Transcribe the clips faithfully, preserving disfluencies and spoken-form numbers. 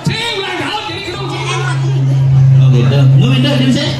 Sing ulang tahun jadi gedung C M. Oh gitu. Lu minta di sini.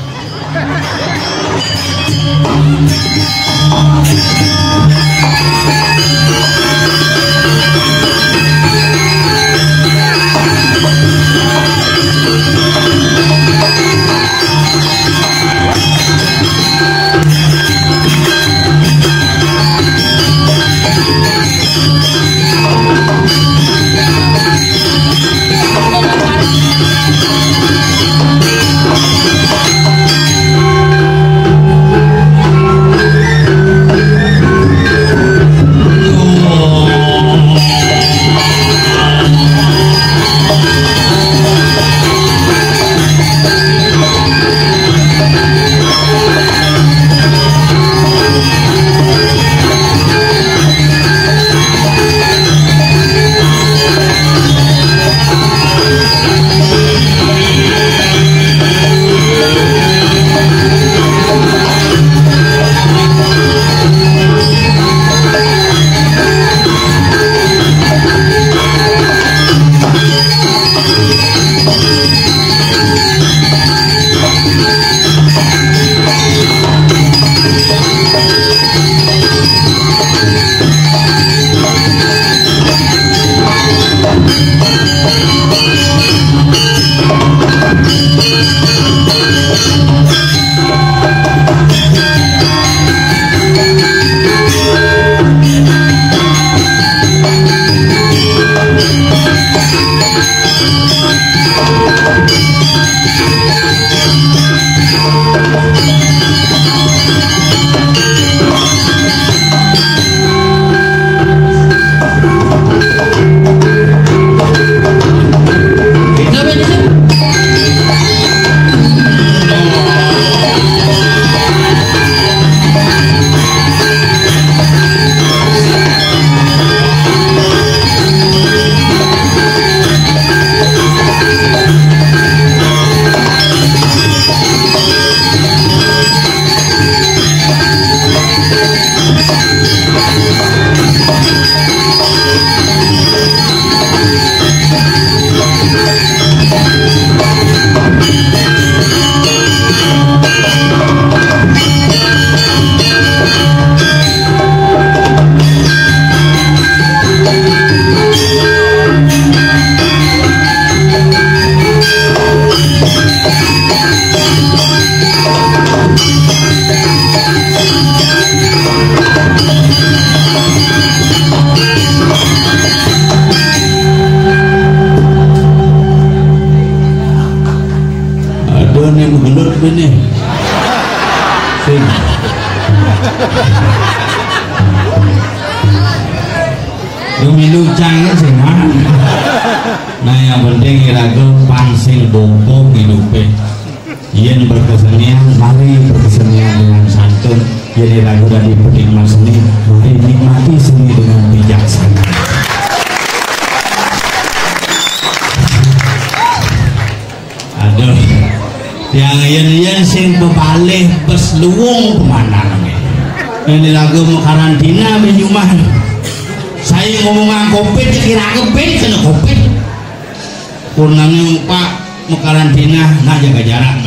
Aduh, ini menggelut ini. Sing. Lu milu cang sing, ha? Nah, yang penting iraga pang sing bongkok hidupé. Yén berkesenian, mari berkesenian dengan santun. Yén iraga dadi penikmat seni, mari nikmati seni dengan bijaksana. Aduh. Tiang yén-yén sing bebalih bes luung pemandangané. Yén iraga makarantina di jumah. Saya ngomongang covid, ya kira covid kena covid. Kurangnya Pak makarantina, nak jaga jarak.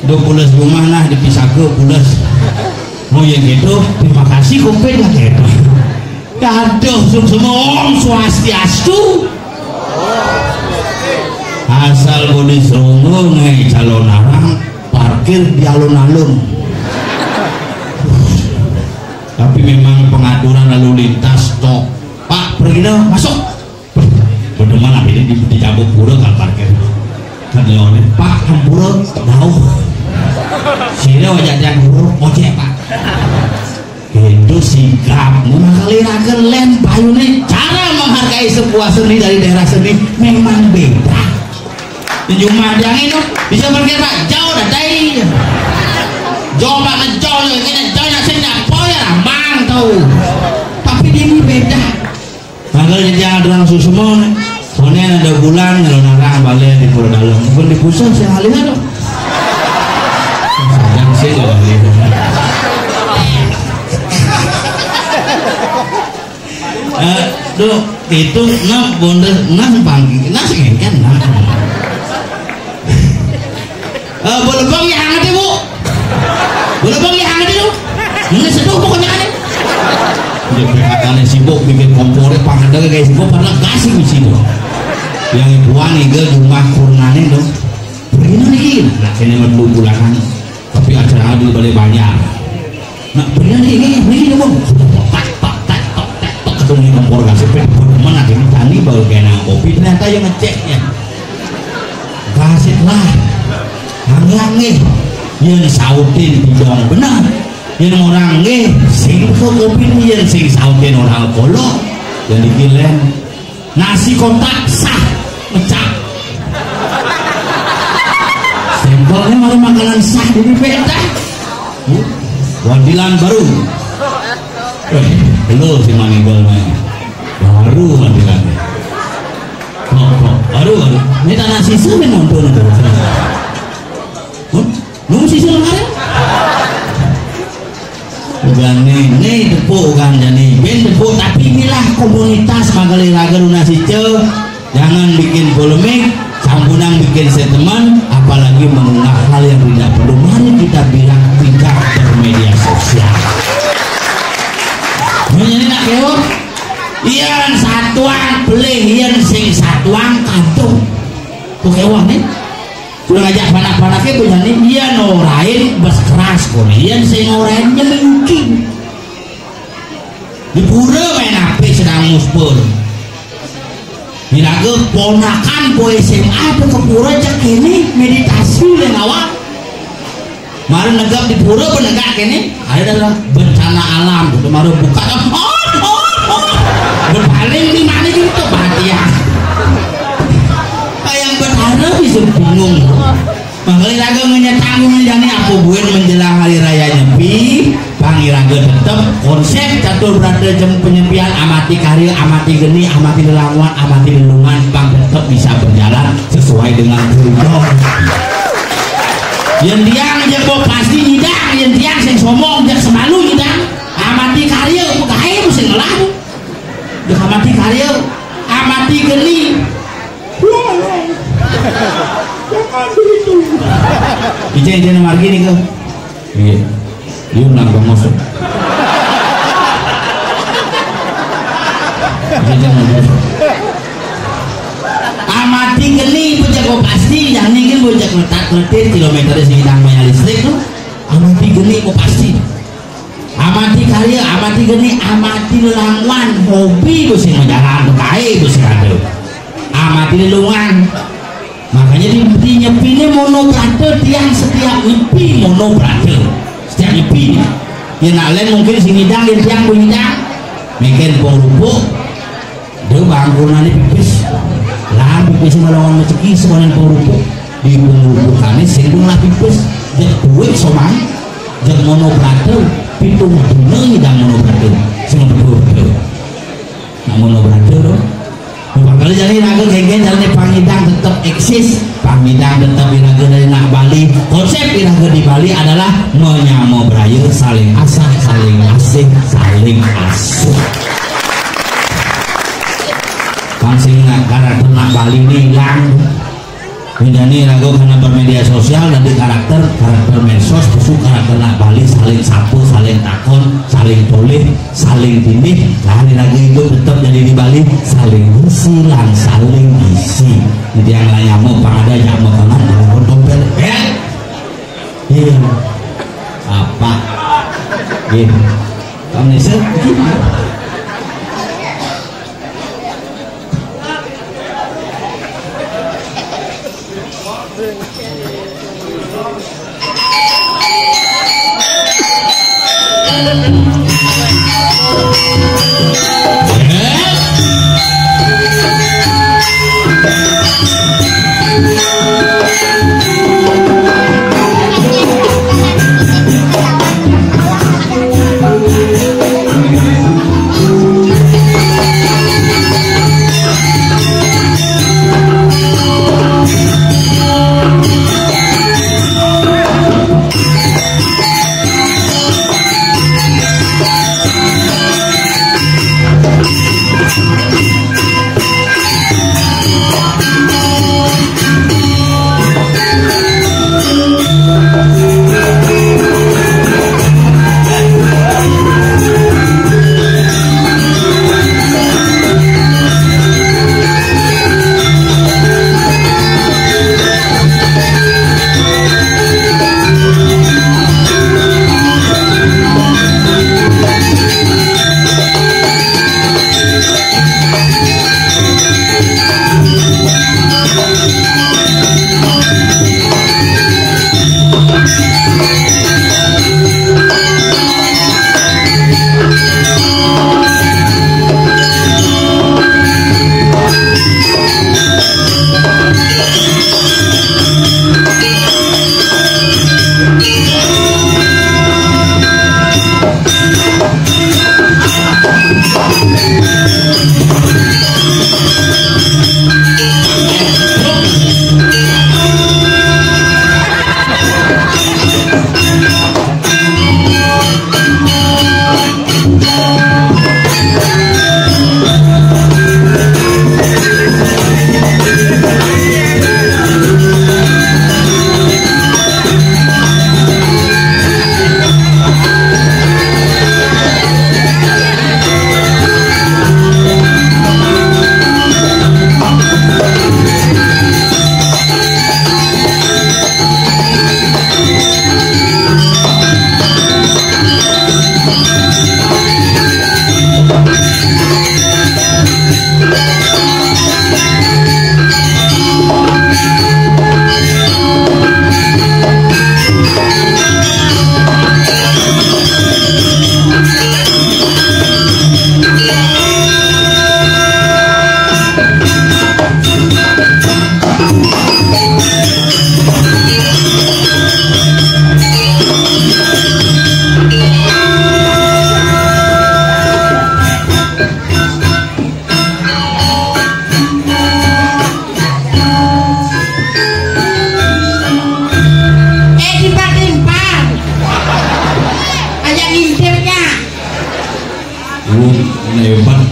Dua pulas rumah nah dipisah ke pulas. Mau yang gitu, terima kasih covid lah gitu. Kaduh, suksma, Om Swastiastu. Asal bodi serunggung, eh, calon arang, parkir di alun-alun. Tapi memang pengaturan lalu lintas, tok. Pak, pergi dah, masuk. Bener malam ini di, di Jabuk Pura kan parkir. Kan lawannya, "Pak, hampura, jauh." Sira wajah dia guru, ojek, Pak. Itu sigap, mengalirakan lem payune. Cara menghargai sebuah seni dari daerah seni memang beda. Di rumah dia ini bisa bergerak jauh dah dari. Jauh banget jauh, ini jauh nak sini apa ya, mang tahu. Tapi dia ini beda. Mangkana nyediakan tukang susu mah. Soalnya ada bulan kalau narang balik di Pura Dalam. Bukan di pusat saya alih ada. Sadang sih kalau alih. Eh, duh, itu nah bondes nah panggi nah sengengken nah. Eh, boleh bang ya hangat ya bu. Boleh bang ya hangat itu. Ini seduh pokoknya kan. Dia P K K-nya sibuk bikin kompornya pangan dagang kayak sibuk padahal kasih di sini. Yang ibuan iga jumlah kurnanin dong. Begini nih, nah ini mah dulu bulanan. Tapi acara di Balai Banjar. Nah, bener nih, ini, ini, ini, Bang. Tak, tak, tak, tak, tak, tak, ketemu kompor gasip, mana ini tani baru kena kopi, ternyata yang ngeceknya. Gasip lah. Aneh-aneh. Yang sautin bidang benar. Yang orang nggih, sing ke kopi ini, yang sing sautin orang kolok. Yang dikilen. Nasi kotak sah, mecah. Stempelnya baru makanan sah, jadi beda. Wandilan baru. Eh, lo si Manigol main. Baru wandilan. Kok, kok, baru, baru. Ini tanah sisa nih nonton tuh. Huh? Nung sisa kemarin? Bukan nih, nih tepuk kan jadi ben tepuk, tapi inilah komunitas Magali Raga Luna Sice. Jangan bikin polemik, sampunang bikin statement, apalagi mengunggah hal yang tidak perlu. Mari kita bilang tidak bermedia sosial. Menjadi nak kewok, ian satuan pelih, ian sing satuan kado. Tuh kewok nih. Udah ngajak panak-panaknya punya nih, ian orain bas keras kono, ian sing orain nyelingking. Di pura main ape sedang muspur. Diraga ponakan boy S M A tuh ke pura cek ini meditasi oleh awak. Mari negap di pura penegak ini, ada dalam bencana alam gitu, mari buka, oh, oh, oh. Berpaling di mana gitu, perhatian. Kayak yang berharap bisa bingung. Makanya raga menyetanggung jani apa buin menjelang hari raya Nyepi. Pang iraga tetep konsep catur berada jem penyepian, amati karya, amati geni, amati lelamuan, amati lelungan, pang tetep bisa berjalan sesuai dengan koridor. Yen tiang jek kok pasti nyidang, yen tiang sing sombong jek semalu nyidang. Amati karya, pegae mesti ngelah. Jek amati karya, amati geni. Jangan begitu. Ije, ije nomor gini ke. Iya. Yuk nang bangos. Amati geni bocah kok pasti, yang ini bocah letak letir kilometer sing nang maya listrik tuh. Amati geni kok pasti. Amati karya, amati geni, amati lelamuan, hobi bos yang menjalan, kae bos yang ada. Amati lelungan. Makanya di, di nyepi ini mono brata, tiang setiap nyepi mono brata. Setiap nyepi. Ya nak lain mungkin sing ngidang, ya tiang pun ngidang. Mungkin pun rupuk. Dia bangkurnane pipis. Lah pipis melongan meceki sekonen pun rupuk. Di pun rupukane sing lah pipis. Jek duit somai. Jek mono brata. Pitung dina ngidang mono brata. Sing betul-betul. Nak mono brata to. Bakal jani raga genggen jani pangidang tetep eksis. Pangidang tetep iraga dari nak Bali. Konsep iraga di Bali adalah menyama beraya, saling asah, saling asih, saling asuh. Pang sing nak karakter nak Bali ini hilang. Menjadi raga karena bermedia sosial dan di karakter, karakter medsos, besuk karakter nak Bali, saling sapa, saling takon, saling toleh, saling tindih. Lah ini raga hidup tetap jadi di Bali, saling ngisi, lang saling ngisi. Jadi yang lain nyama, pang ada nyama kanan, nyama dompet. Ya? Iya. Apa? Iya. Kamu nisa?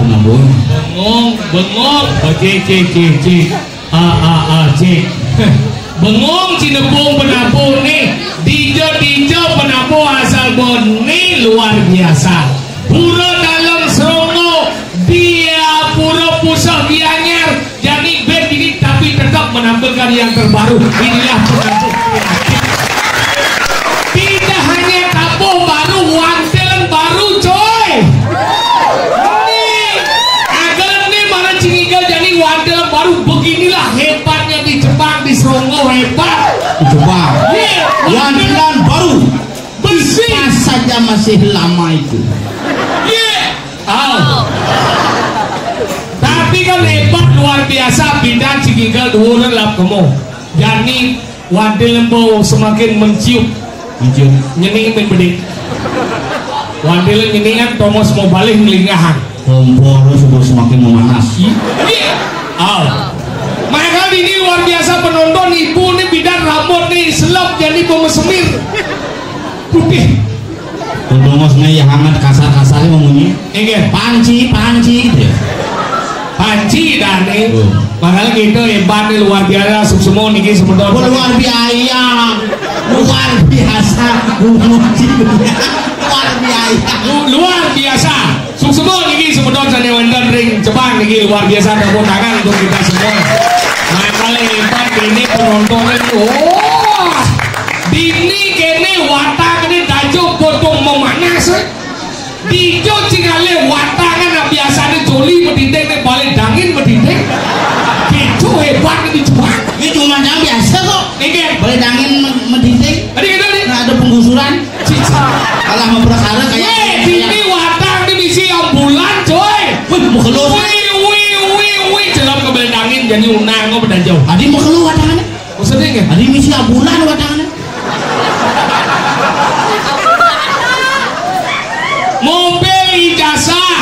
Bengong, bengong. Oh, cik, cik, cik, cik. Ah, ah, ah, cik. Bengong Cinebung penabuh ni. Dija-dija penabuh asal Bun ni luar biasa. Pura Dalem Serongo, dia Pura Puseh Gianyar. Jani bed ini tapi tetap menampilkan yang terbaru. Inilah penabuh kreatif. Tidak hanya tabuh baru, wantilan baru, coy. Ni, agak ni mana cinggiga jani wantilan baru. Beginilah hebatnya di Jepang, di Serongo hebat. Coba. Ye, wantilan baru. Besi. Pas saja masih lama itu. Ye. Au. Tapi kan hebat luar biasa, bidan cinggiga dua orang lap kemo. Jani wantilan bau semakin mencium. Mencium. Nyening men bedik. Wantilan nyeningan tongos mau balik ngelingahan. Kompor sudah semakin memanas. Iya. Au. Makanya ini luar biasa penonton, ibu ni bidan rambut ni selap jadi pemesemir. Putih. Tongos ni ya hangat kasar-kasarnya ngomongnya. Inggih. Panci, panci gitu ya. Panci dah ni. Oh. Makanya kita hebat ni luar biasa, suksma niki semeton. Oh, luar biasa. Luar biasa. Luar biasa. Lu-, luar biasa. Suksma niki semeton sane wonten ring Jepang niki luar biasa, tepuk tangan untuk kita semua. Makanya hebat ini penontonnya ni. Oh. Dini kene watak ni dajo potong memanas. Eh. Dijo cingale watangan biasane joli medinding nek balik dangin medinding. Dijo hebat ni Jepang. Ini cuma yang biasa kok. Nggih. Balik dangin me-, medinding. Tadi gitu ni. Nah, ada penggusuran. Cici. Kalah memperkara kayak Weh, kayak dini watang ni misi ambulan, coy. Wih, mau keluar. Wih, wih, wih, wih, jelap ke balik dangin jadi unang kok bedanjau. Tadi mau keluar tangannya. Maksudnya nggak? Tadi misi ambulan watangnya. Mobil ijazah.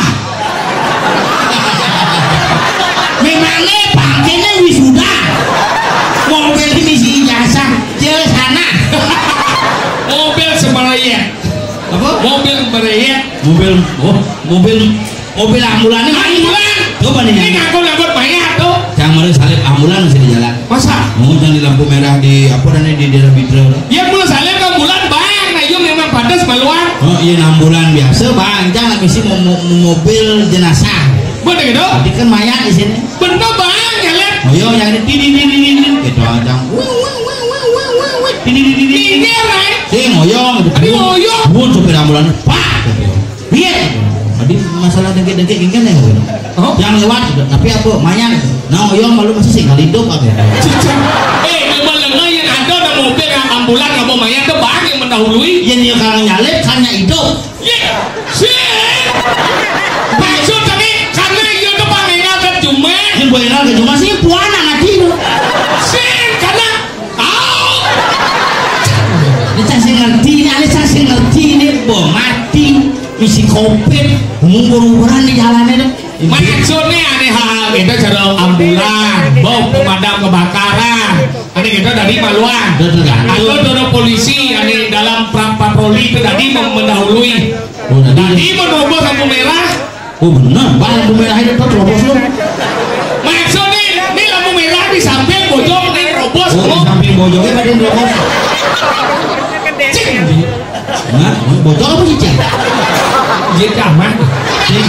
Memangnya bangkene wisuda. Mobil misi ijazah. Jelas anak. Mobil sembayang. Apa? Mobil meriet. Mobil, oh, mobil, mobil ambulan ini. Ambulan. Coba nih. Ini ngangkut-ngangkut mayat tuh. Jangan malah salib ambulan masih di jalan. Masa? Oh, yang di lampu merah di apa namanya, di daerah Bidra. Ya, mula salib ke ambulan, Bang. Nah, iya memang pantas maluan. Oh, iya, ambulan biasa, Bang. Jangan misi mo-, mo-, mobil jenazah. Bener gitu? Tadi kan mayat di sini. Bener, Bang, ya, Lep. Oh, iya, yang ini, di, di, di, di, di, di. Gitu, ada. Wih, wih, wih, wih, wih, wih, wih. Di, di, di, di, di. Minggir, Rai. Sing, ngoyong, gitu. Aduh, ngoyong. Buat supir ambulan, pak, gitu. Iya. Tadi masalah dengki-dengki ingin yang gitu. Oh. Yang lewat, gitu. Tapi apa, mayat, gitu. Nah, ngoyong malu masih sing kali hidup, apa ya? Cicing. Eh, memang lengan yang ada, ada mobil, yang ambulan, apa mayat, tuh, Bang, yang mendahului. Yang dia kalau nyalip, kan yang hidup. Iya. Sing. Maksud kami, karena iya tuh Pak Mengal ke Jumat. Yang Pak Mengal ke Jumat sih, puan anak itu. Sing, karena, au. Ini saya sih ngerti, ini saya sih ngerti, ini bom mati, isi covid, ngumpul-ngumpulan di jalannya tuh. Maksudnya aneh hal-hal gitu, cara ambulan, bom pemadam kebakaran. Aneh gitu tadi maluan. Udah tergantung. Atau dorong polisi, aneh dalam pra-, patroli itu tadi mem-, mendahului. Oh, tadi. Tadi menerobos lampu merah. Oh, bener, Bang, lampu merah itu terobos lu. Maksudnya, ini lampu merah di samping bojong, ini terobos. Oh, di samping bojongnya tadi terobos. Cing. Nah, bojong apa sih, Cing? Iya, aman. Cing.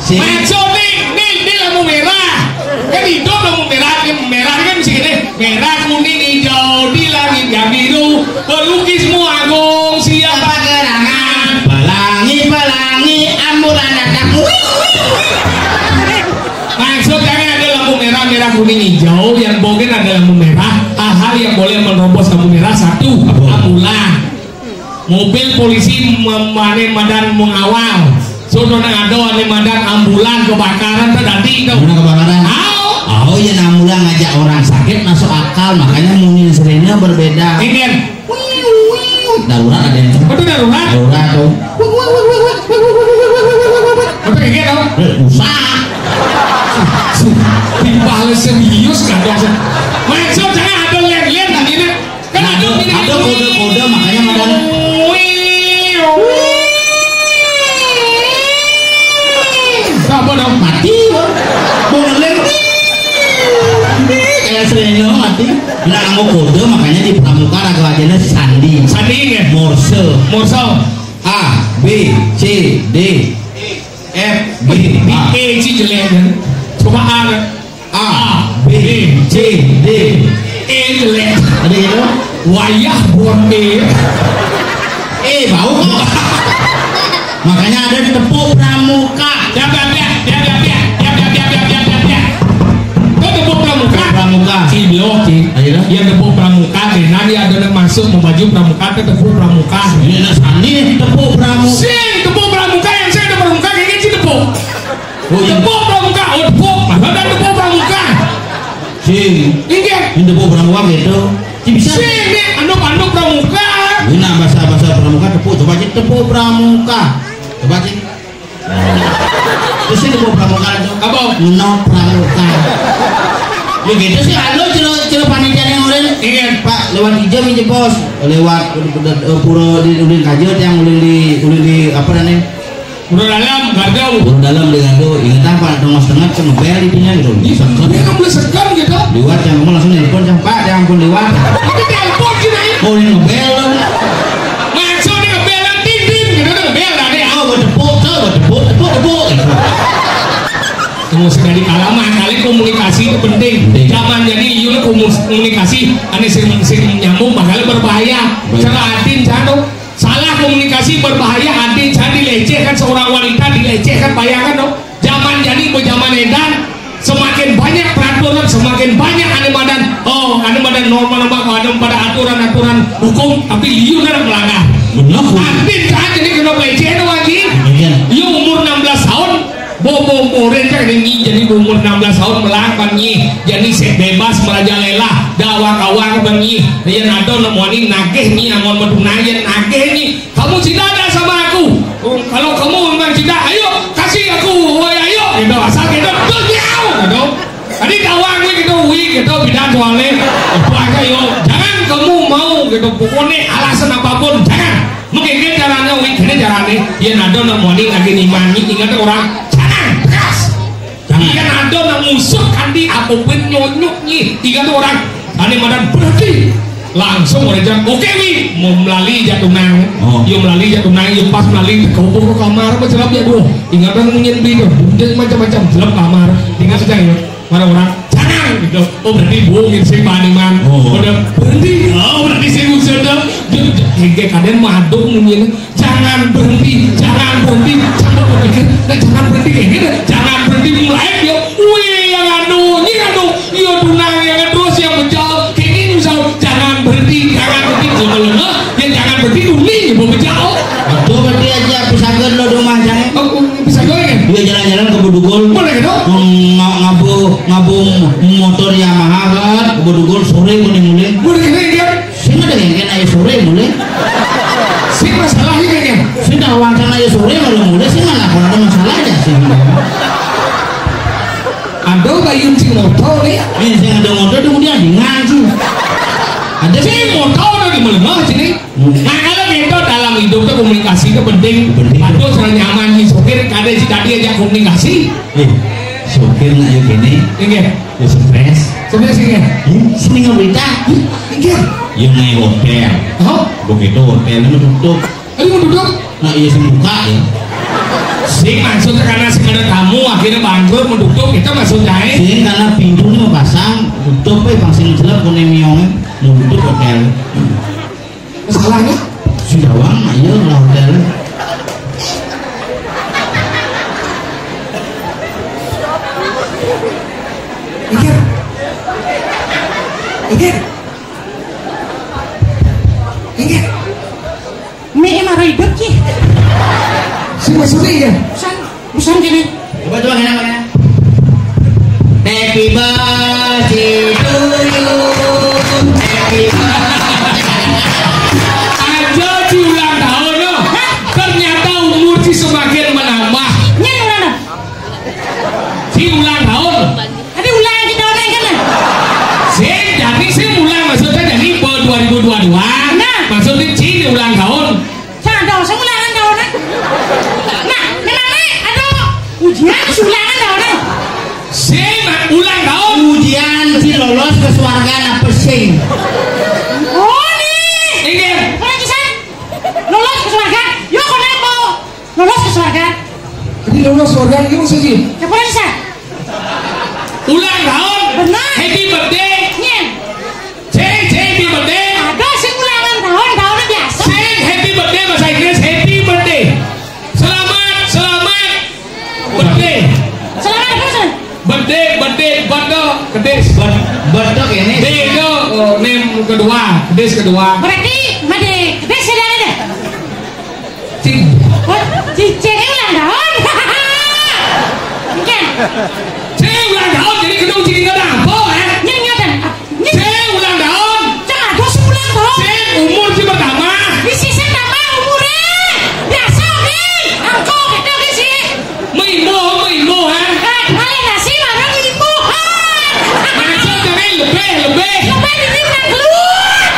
Cing. Maksudnya, ini, ini lampu merah. Kan hidup lampu merah, ini merah kan mesti gini. Merah, kuning, hijau, di langit yang biru, pelukismu agung, siapa gerangan? Pelangi, pelangi, ambulan datang. Maksudnya kan ada lampu merah, merah, kuning, hijau, yang bogen ada lampu merah. Hal-hal yang boleh menerobos lampu merah, satu, apa? Ambulan. Mobil polisi mem-, ane madan mengawal. Sono nang ada ane madan ambulan kebakaran tuh tadi itu. Mana kebakaran? Au. Oh, iya, ambulan ngajak orang sakit masuk akal, makanya muni serenya berbeda. Ini kan. Darurat ada yang. Betul darurat? Darurat tuh. Betul kayak gitu. Eh, usah. Timbal serius kan, dong. Maksud saya ada lihat-lihat tadi nih. Kan ada, ada kode-kode, makanya madan. Wih, wih. Apa Mati, Bang. Mau ngeling, ih, kayak serenyo mati. Nah, nganggo kode, makanya di Pramuka raga wajahnya sandi. Sandi, ya? Morse. Morse. A, B, C, D, F, G, H. E sih jelek, kan? Coba A, kan? A, B, C, D. E jelek. Ada gitu? Wayah buat E. Eh, bau kok. Makanya ada tepuk pramuka. Diam, diam, diam. Diam, diam, diam. Diam, diam, diam. Kok tepuk pramuka? Pramuka. Cilok, Ci. Ayo dah. Yang tepuk pramuka, Ci. Nanti ada yang masuk mau baju pramuka, tepuk pramuka. Ini ada sandi tepuk pramuka. Sing, tepuk pramuka, yang saya ada pramuka, kayaknya Ci tepuk. Oh, iya. Tepuk pramuka, oh, tepuk. Mana ada tepuk pramuka? Sing. Inggih. Ini tepuk pramuka gitu. Ci bisa. Sing, ini anu, anu pramuka. Ini nah, bahasa, bahasa pramuka tepuk. Coba, Ci, tepuk pramuka. Coba, Ci. Terus ini tepuk pramuka itu. Apa? Ngenot pramuka. Ya gitu sih, anu, cero, cero panitia yang lain. Iya. Pak, lewat ijo, ijo, Bos. Lewat, udah, udah, eh, pura di, udah kajo, yang udah di, udah di, apa namanya? Pura dalam, gardu. Pura dalam di gardu. Ingat apa? Tengah setengah, kan ngebel di dinya gitu. Iya, sekan. Dia kan boleh sekan gitu. Liwat, yang kamu langsung nelpon, yang, "Pak, yang pun liwat." Tapi telepon gitu, ya. Oh, yang ngebel. Langsung dia ngebel, ting, ting, gitu, dia ngebel, tadi. Oh, buat tepuk, tuh, buat tepuk, tepuk, tepuk, gitu. Tunggu sekali, kalaman, kali komunikasi itu penting. Penting. Zaman jadi, iya, komus-, komunikasi, aneh sing, sing nyambung, bakal berbahaya. Baik. Cara adin, cara salah komunikasi berbahaya, adin, cara dilecehkan seorang wanita, dilecehkan, bayangkan dong. Zaman jadi, zaman edan, semakin banyak peraturan, semakin banyak ane madan. Oh, ane madan norma-norma, ane pada aturan-aturan hukum, tapi liu kan melanggar. Bener, Bu. Adin, cara jadi kena pelecehan, Wak Ji. Iya. Iya, umur enam belas tahun, bobo boren kan ini, jadi umur enam belas tahun melanggar nyi. Jadi sek bebas merajalela, dawang-awang bang nyi. Yen ado nak moni nagih nyi, angon meduna yen nagih nyi. Kamu cinta tak sama aku? Oh, kalau kamu memang cinta, ayo kasih aku, woi, ayo, gitu. Asal gitu, tuh, nyau, gitu. Tadi dawang wi gitu, wi gitu, bidan soalnya. Apa aja, yo. Jangan kamu mau gitu, pokoknya alasan apapun, jangan. Mungkin caranya, wi, gini caranya. Ya, nado nak moni lagi nimangi, ingat orang, jangan, tegas. Jangan. Iya, nado nak ngusuk kanti, apa pun nyonyok nyi, ingat orang. Ane madan berhenti. Langsung orang jangan, "Oke, wi, mau melali jatuh nang." Oh. Yo melali jatuh nang, yo pas melali, kau ke kamar, apa celap ya, duh. Ingat orang munyin beli, duh. Dia macam-macam, celap kamar. Ingat saja, ya. Mana orang? Jangan gitu. Oh, berarti bohongin sing paniman. Oh. Udah berhenti. Oh, berarti sing usaha. Dia, dia, dia, kadang madung mungkin. Jangan berhenti, jangan berhenti. Coba berpikir, nah, jangan berhenti kayak gitu. Jangan berhenti mulai dia. Wih, yang anu, ini anu. Iya, tunang yang terus yang pecah. Kayak gini misal, jangan berhenti, jangan berhenti. Kalau lemah, ya jangan berhenti, uli, ya mau pecah. Aduh, berarti aja pisahan lo di rumah jangan. Oh, bisa gue kan? Dia jalan-jalan ke Bedugul. Boleh gitu? Ng-, ngabo, ngabo motor Yamaha kan, ke Bedugul sore mulai-mulai. Boleh gitu ya? Sing ada yang kena ayo sore mulai. Sing masalahnya kayaknya. Sing dah uang sana ayo sore mulai-mulai, sing mana kalau ada masalahnya sih. Ada bayun sing motor nih. Ini sing ada motor itu kemudian di ngaji. Ada sing motor di mana sini? Nah, kalau gitu dalam hidup tuh komunikasi itu penting. Penting. Aduh, serang nyaman nih sopir, kadang si tadi aja komunikasi. Eh, sopir nak yuk ini. Iya. Ya stres. Sopir sih ya. Ini seneng berita. Iya. Yang naik hotel. Oh. Begitu hotel itu tutup. Ayo mau duduk. Nah, iya sing buka ya. Sing maksudnya karena sing ada tamu akhirnya bangkrut mau duduk, itu maksudnya, eh. Sing karena pintunya mau pasang, tutup, eh, bang sing jelek, kuning miongnya, mau duduk hotel. Masalahnya? Sudah uang, ayo lah hotel. Iya. Iya. Iya. Mie marah hidup ki. Si maksudnya iya. Pesan, pesan gini. Coba, coba, enak, enak. Happy birthday to you. Happy birthday. Aja diulang tahun, loh. Hah? Ternyata umur si semakin menambah. Nyai ulang tahun. Si ulang tahun. Tadi ulang kita orang kan? Sing, jadi sing ulang maksudnya jadi po dua ribu dua dua. Nah. Maksudnya si ulang tahun. Canda, saya ulangan tahun, eh. Nah, kenapa, eh? Aduh, ujian, terus ulangan Ulang tahun. Ujian si lolos ke swarga apa sing? Oh, nih. Inggih. Lolos ke swarga. Yo, kono apa? Lolos ke swarga. Jadi lolos swarga iki maksud iki? Ya, pura bisa. Ulang tahun. Benar. Happy birthday. Nyen. Sing, sing, happy birthday. Ada sing ulangan tahun, tahunnya biasa. Sing, happy birthday, bahasa Inggris, happy birthday. Selamat, selamat. Birthday. Selamat apa, sir? Birthday, birthday, birthday, kedis. Ber-, birthday ini. Day itu, oh, name kedua, kedis kedua. Berarti, made, kedis sudah ada. Cing. Wah, cicing ulang tahun. Oke. Cing ulang tahun, jadi kedua cing ulang tahun, eh? Nying ngaten. Nying. Cing ulang tahun. Cing ada sing ulang tahun. Cing umur si pertama. Di sisi tambah umurnya. Biasa, oke. Angko, kita ke sih. Mimo, mimo, eh? Eh, kalian nasi bareng mimo, hai. Mana cing, lebih, lebih. Lebih, lebih, ulang keluar.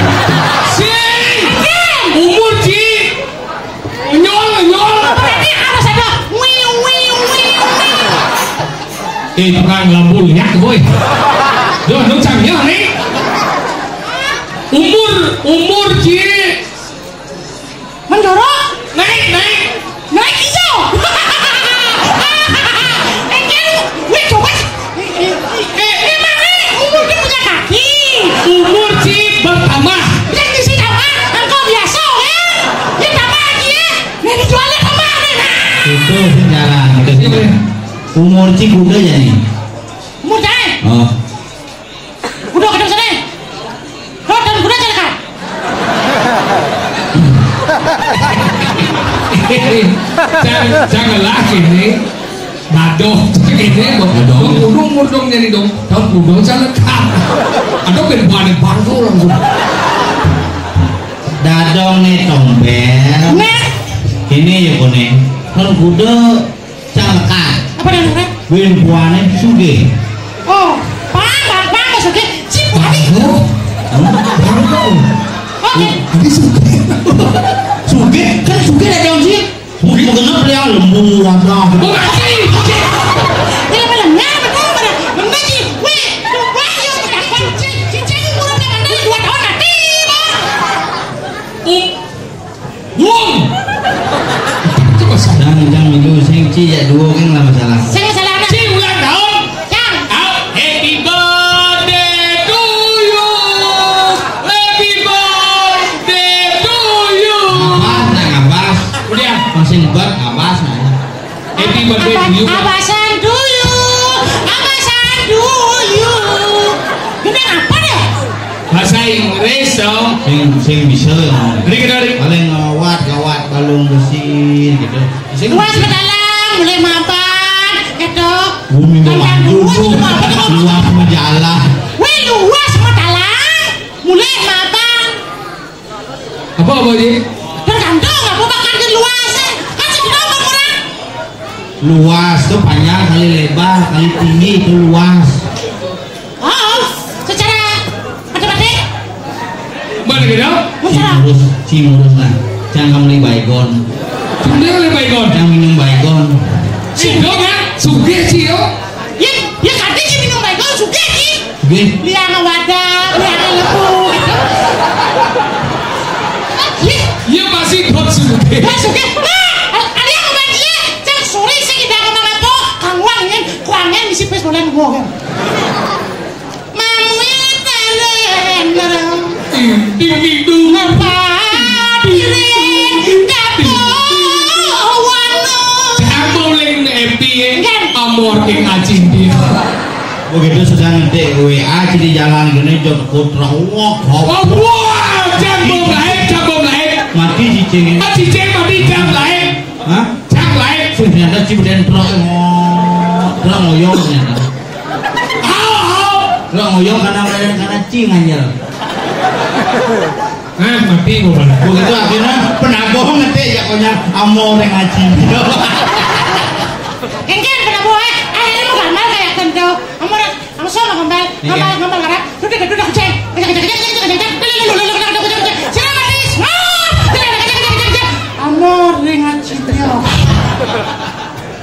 Cing. Oke. Umur, cing. Nyol, nyol. Berarti harus ada wiu, wiu, wiu, wiu. Eh, tukang lampu lihat, boy. Duh, nu cangnya nih. Umur, umur, Ci. Mendorong. Naik, naik. Naik hijau. Engkel, wih, coba. Eh, emangnya umur dia punya kaki? Umur, Ci, bertambah. Yang di sini apa? Engkau biasa, ya? Dia tambah lagi, ya? Nah, dijualnya tambah, nih, nah. Itu sejarah, itu sejarah. Umur Ci kuda ya nih? Umur saya? Oh. Kuda, kuda sana. Kuda, kuda celaka. Jangan, jangan lagi nih. Baduh, ini kok. Baduh. Dong kudu mudong jadi dong. Dong kudu celaka. Aduh, ben balik bangku langsung. Dadong nih tombel. Nah. Ini ya kuning. Kan kuda celaka. Apa dah, Nora? Win buane sugih. Oh, pang, pang, pang, sugih. Cip, tadi. Bangku. Bangku. Oke. Tadi sugih. Sugih, kan sugih dadong sih. Mungkin genep ya, lembu, wadah. Oh, mati. Tidak melengah, betul, betul. Membaji. Weh, weh, yuk, kita cek, cek, cek, umur udah mandali dua tahun, mati, Bang. Wong. Coba sadar. Jangan, jangan, minggu, sing, ci, ya, dua, kan, lah, masalah. Sing, masalah, anak. Ci, ulang tahun. Cang. Au, happy birthday to you. Happy birthday to you. Ngabas, nah, ngabas. Udah. Masih ngebet, ngabas, nah. Happy birthday to you. Abasan to you. Abasan to you. Gede apa deh? Bahasa Inggris dong. Sing, sing bisa. Rik, rik, rik. Paling ngawat, ngawat balung besi gitu. Sing luas matalang, mulai mapan, gitu. Bumi mau hancur, luas majalah. Wih, luas matalang, mulai mapan. Apa, apa, Ji? Tergantung, apa makan di luas, eh. Kan semua orang. Luas tuh panjang kali lebar, kali tinggi itu luas. Oh, secara matematik. Mana gitu? Cimurus, cimurus lah. Jangan beli Baygon. Cuma dia beli Baygon. Jangan minum Baygon. Sih, dong, ya? Sugih, sih, yo. Ya, ya, katanya sih minum Baygon, sugih, sih. Sugih. Liang wadah, liang lembu, gitu. Iya. Iya, pasti dot sugih. Ya, sugih. Nah, ada yang ngomong dia, cek suri sih, tidak ngomong apa, kangwang, kan? Kuangnya misi pes boleh ngomong, kan? Mamui telen, ting, ting, ting, dung. Apa diri, kapo, wano. Kamu ling epi, kan? Amor ing acing dia. Begitu sudah ngetik W A, jadi jalan gini, jod kutra, wah, wah, wah, jambung lain, jambung lain. Mati cicing. Ah, cicing mati, jam lain. Hah? Jam lain. Ternyata cibeden truk, wah, truk ngoyong ternyata. Au, au. Truk ngoyong karena, karena cing aja. Ah, mati gua, Bang. Begitu akhirnya penabuh ngetik ya, konya amor yang ngaji. Engke penabuh, eh, akhirnya mau gambar kayak kento. Amor, langsung mau gambar, iya, gambar, gambar ngarap. Duduk, duduk, duduk, ceng. Kejang, kejang, kejang. Sira mati. Amor yang ngaji dia.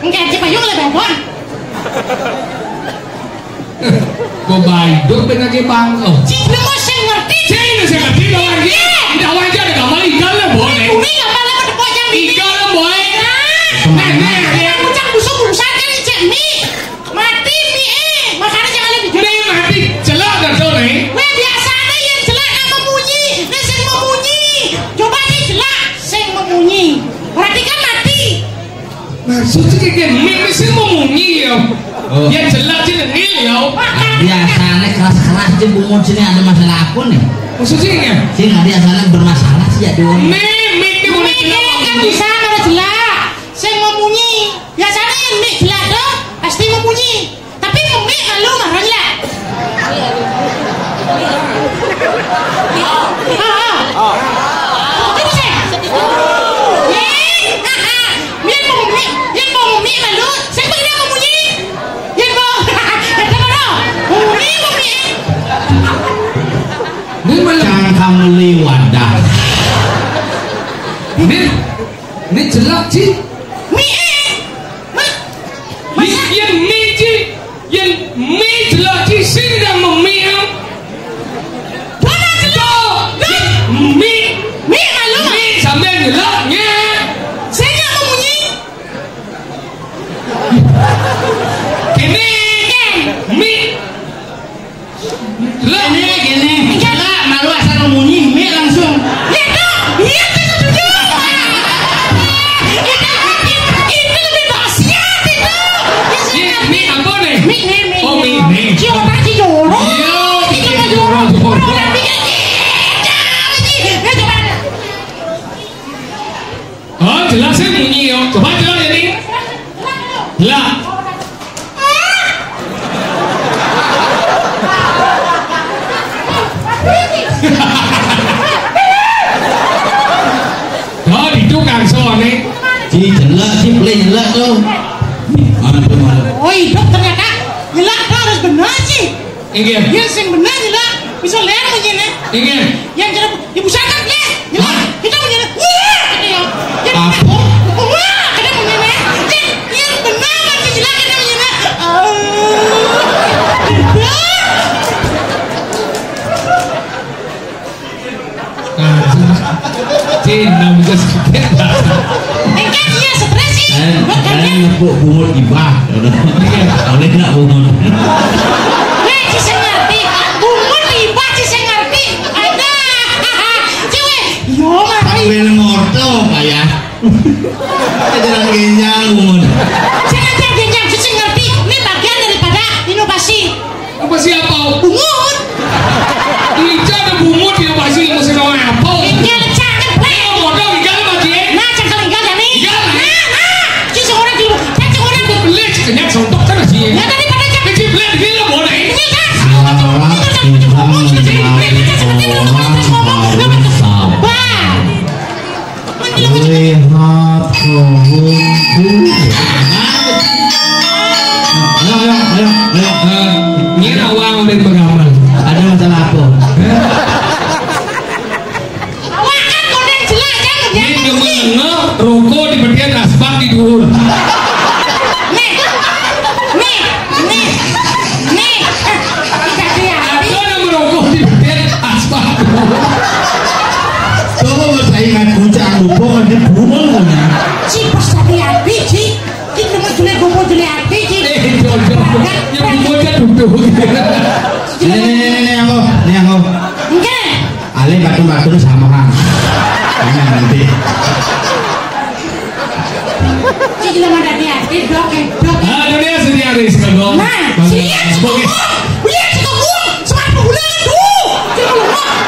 Engke aja payung lebih, Bang. Baiduk ben akeh bangko. Cik nemu sing ngerti. Cik nemu sing ngerti, lawan dia. Iya. Tidak wajar ada gambar ikan lah, boleh. Ini gambar apa tepuk jam ini? Ikan lah, boleh. Nah. Nah, nah, nah. Ucap busuk urusan kan, cek mi. Mati mi, eh. Makanya jangan lebih. Mi mati, celak dah tu, nih. Weh, biasanya yang celak nak memunyi. Ini sing memunyi. Coba nih celak, sing memunyi. Berarti kan mati. Maksudnya kayak gini, mi, mi sing memunyi ya. Oh. Ya celak sih ngil ya. Biasanya keras-keras aja bungut sini ada masalah apa nih? Maksudnya ya? Sing ada biasanya bermasalah sih ya, Dun. Mi, mi ini boleh celak. Kan bisa kalau celak. Sing memunyi. Biasanya yang mi celak tuh pasti memunyi. Tapi memi malu marah lah. Ah, ah. Terus ya? Yen, ah, ah. Yen mau memi, yen mau memi malu, saya kira mau munyi. Yen mau, kata mana? Mau memi, mau memi. Ini malah cangkang liwadah. Ini, ini jelek sih. Mi, eh. Yen mi ci, yen mi jelek ci sing ndang memi. Dona jelek. Yen mi, mi malu. Mi sampeyan jelek, nya. Sing ndang memunyi. Kene, mi. Lah, ini gini. Lah, malu asal munyi, mi langsung. Ya, tuh. Iya, tuh, tuh, tuh. Itu, itu, itu lebih dahsyat itu. Ini, ini apa nih? Mi, mi, mi. Oh, mi, mi. Ci otak ci jorok. Iya, ci otak jorok. Orang pikir ci. Ya, coba. Oh, jelas sih bunyi yo. Coba jelas ini. Jelas. Oh, di tukang soalnya. Ci jelek, ci pelih jelek tuh. Aduh, malu. Oh, hidup ternyata jelek tuh harus bener sih. Inggih. Yen sing bener jelek, bisa ler ngene. Inggih. Yen jelek, ya bisa kan ler. Jelek. Hah? Kita ngene. Wah, gitu ya. Yen apa? Wah, kita ngene. Yen, yen bener sing jelek kita ngene. Oh. Cina bisa sakit. Engkau iya stres sih. Kan, buat kan kalian dia. Ngepuk bungut ibah. Iya. Boleh nggak bungut? Weh, ci sing ngerti. Bungut ibah, ci sing ngerti. Ada. Cewek. Yo, mari. Sambil ngorto, Pak, ya. Ajaran genjang bungut. Jangan jangan genjang, ci sing ngerti. Ini bagian daripada inovasi. Apa siapa? Bungut. Ica ada bungut ya, pasti mau sing apa? Iya, cakep. Ini modal ikan apa, Ci? Nah, cakep ikan, Dani. Ikan, Dani. Nah, nah. Ci sing ora di, kan sing ora di. Beli, kenyang sontok terus, Ci. Ya, tadi pada cakep. Ci, beli, gila, boleh. Ini kan. Orang itu kan cuma ngomong, cuma jadi beli, kita seperti itu, orang terus ngomong. Nggak betul. Sabar. Lihat kebunku. Ayo, ayo, ayo, ayo. Eh, nyén awang udah bergambar. Ada masalah apa? Eh? Awak kan konen jelek kan, ya? Nyén demen nge, rokok di pedian, asbak di dhuwur. Nih, nih, nih, nih. Tidak dia. Ada nama rokok di pedian, asbak di dhuwur. Coba mau saya ingat kucang lupa kan dia bunga punya. Ci, pas hati-hati, Ci. Ci, cuma jelek, gopo jelek hati, Ci. Eh, jodoh. Ya, bunga kan duduk. Ini, ini, ini, ini, aku. Ini aku. Enggak. Ale batu-batu sama kan. Ini nanti. Ci, jelek hati-hati, dok, eh, dok. Ah, dunia sendiri, Sego. Nah, sendiri, Sego. Iya, Sego. Sekarang bulan, duh. Sego.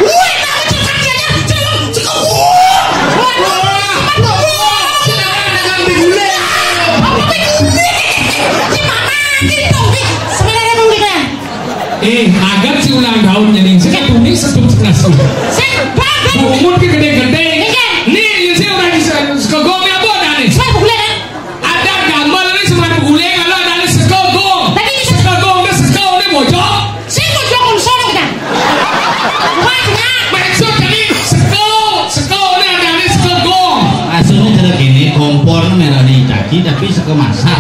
Wih, nama cerita dia, Sego. Sego. Waduh, waduh. Silakan dagang di gulai. Apa di gulai? Di mana? Di dong, di sebenarnya mau di mana? Eh, agak si ulang tahun jadi. Saya tulis satu setengah sih. Saya banget. Bungut ki gedhe-gedhe. Iya. Nih, ya saya ora bisa. Sego apa ora nih? Saya bulan kan? Ada gambar ini sebenarnya bulan kalau ada nih sego. Tadi ini sego, ini sego, ini bocor. Sing bocor kon sono kita. Banyak. Maksud tadi sego, sego ini ada nih sego. Asline jare kene kompor merane Itachi tapi sego masak.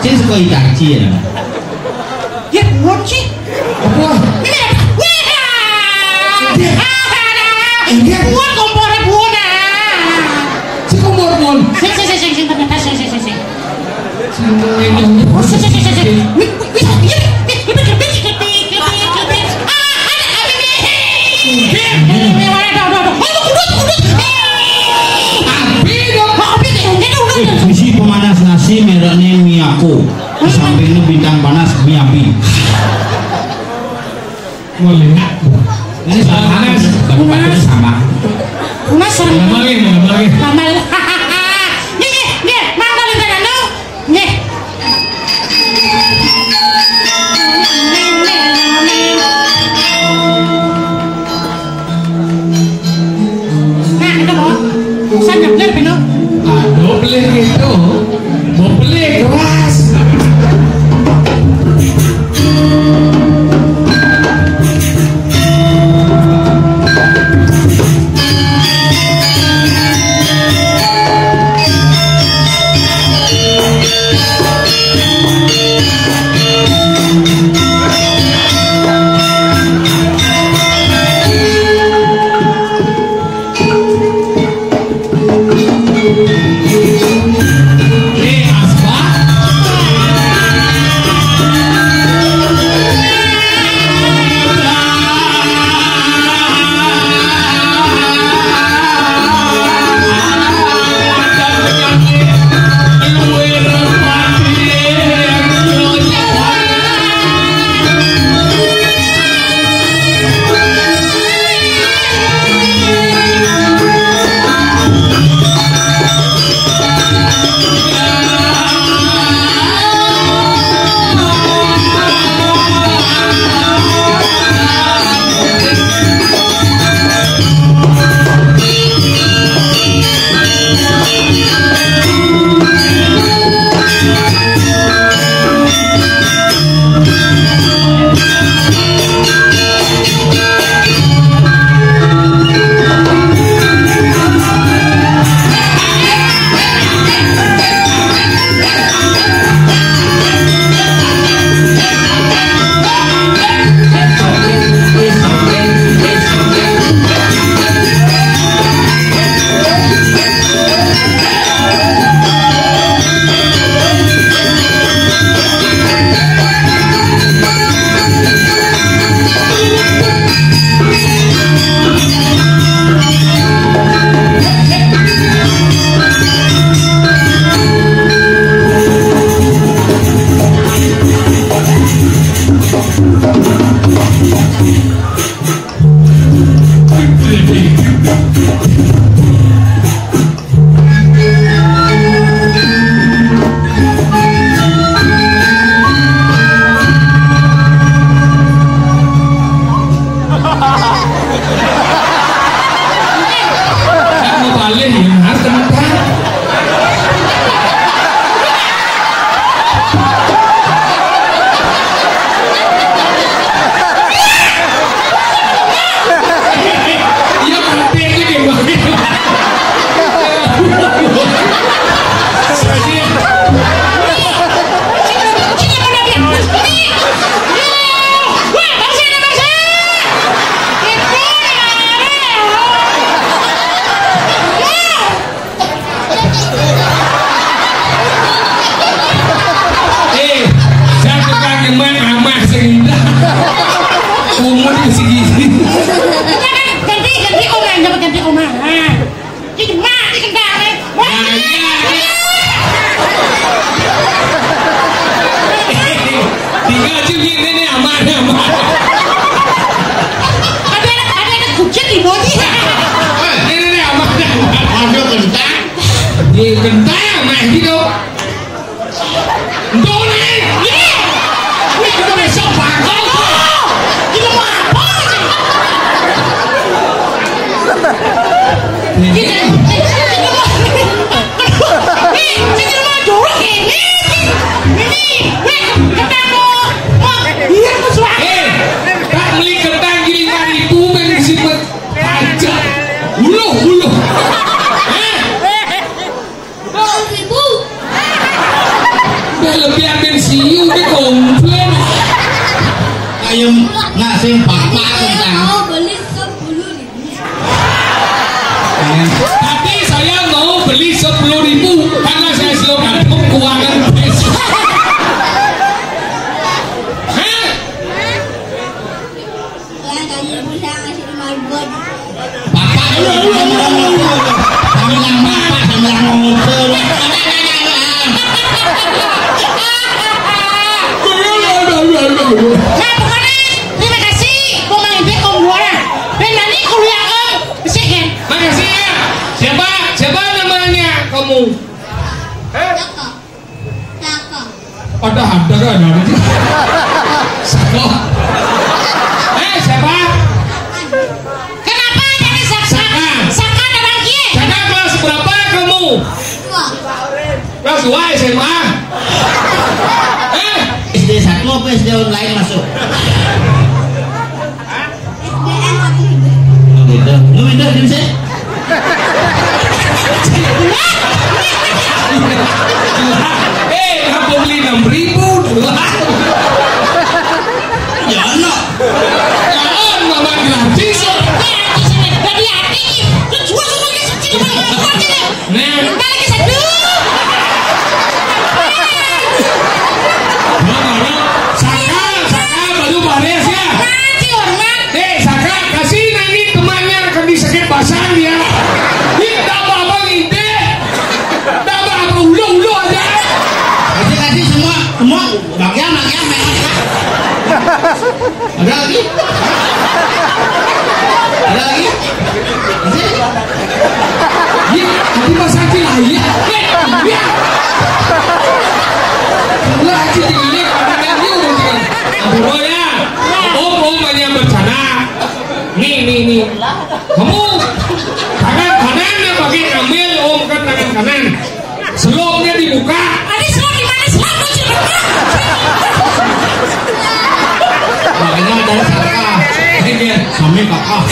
Sing sego Itachi ya. Ya, Puun sih. Apa? Ini, ini. Inggih. Inggih. Puun kompore puun, ah. Sing kompor puun. Sing, sing, sing, sing, sing, sing, sing, sing, sing. Sing, sing, sing, sing. Wis, wis, wis, wis. Wis, wis, iya, wis, wis, wis, wis, wis, wis, wis. Ah, ada, ada, wis. Inggih. Ini, ini, mana, ada, ada, ada. Oh, kudut, kudut. Eh. Api dong. Oh, api, ini, ini, ini, ini. Wis, wis, pemanas nasi mereknya Miyako. Di sampingnya bintang panas Miyabi. Boleh. Ini sama. Panas. Baru panas sama. Panas sama. Lama lagi, lama lagi. Lama lagi. Nggih, nggih, nggih. Mangga lintaran, lho. Nggih. Nah, itu mau. Saya nyebler, Bino. Aduh, beli gitu. Mau beli keras. Kamu balik ya, harus tentang. Iya, mati aja deh, Bang. Eh, satu kalimat amah sing indah. Umur segini. Ganti, ganti omah, coba ganti omah. Nah. Iki mati kendare. Wah. Nah, iya, iya. Tinggal juga ini nih, aman, aman. Ada, ada, ada kucing di bodi. Ini nih, aman, aman. Aduh, kentang. Di kentang, mah gitu. Ndone. Iya. Wih, kita besok bakal. Kita mau apa? Kita, kita, kita mau. Nih, kita mau jorok ini. Ini, wih, kita mau. Mau, iya, mau suara. Eh, tak beli kentang gini lima ribu, main di sini. Aja. Uluh, uluh. Hah? Udah lebih ambil siu, udah komplain. Nggak sih, papa tentang. Mau beli sepuluh ribu. Tapi saya mau beli sepuluh ribu karena saya selalu kantong keuangan. Hah? Yang tadi bisa ngasih lima ribu aja. Bapak lu, lu, lu, lu, lu. Sambil yang bapak, sambil yang ngobrol. Nah, pokoknya terima kasih, gua main bet om dua lah. Ben Dani, kuliah om, besi kan? Makasih ya. Siapa? Siapa namanya kamu? Hah? Ada ada kan ada. Saka. Eh, siapa? Kenapa jadi Saka? Saka. Saka ada bangkit. Saka kelas berapa kamu? Dua. Kelas dua S M A. Eh, S D satu apa S D online masuk? S D N satu. Beda. Lu beda, dia bisa? Eh, apa beli enam ribu? Ya, no. Ya, no, mama gratis. Jadi hati, lu jual sama dia, suci, sama dia, suci. Nih. Balik ke satu. Mana, mana? Saka, Saka, baru baris ya. Nanti hormat. Eh, Saka, kasih nanti temannya kami sakit basah dia. Ini tambah apa ngintip? Tambah apa ulu-ulu aja. Kasih, kasih semua, semua. Bagian, bagian, bagian. Ada lagi? Ada lagi? Masih? Iya, tadi Mas Haji lah, iya. Eh, iya. Lah, Haji, iya, iya, iya, iya, iya. Ampun, oh, ya. Om, om hanya bercanda. Nih, nih, nih. Kamu tangan kanan yang pakai ambil, om kan tangan kanan. Selopnya dibuka. Ada selop di mana? Selop tuh, selop. Makanya ada Saka. Ini dia, sampai kakak.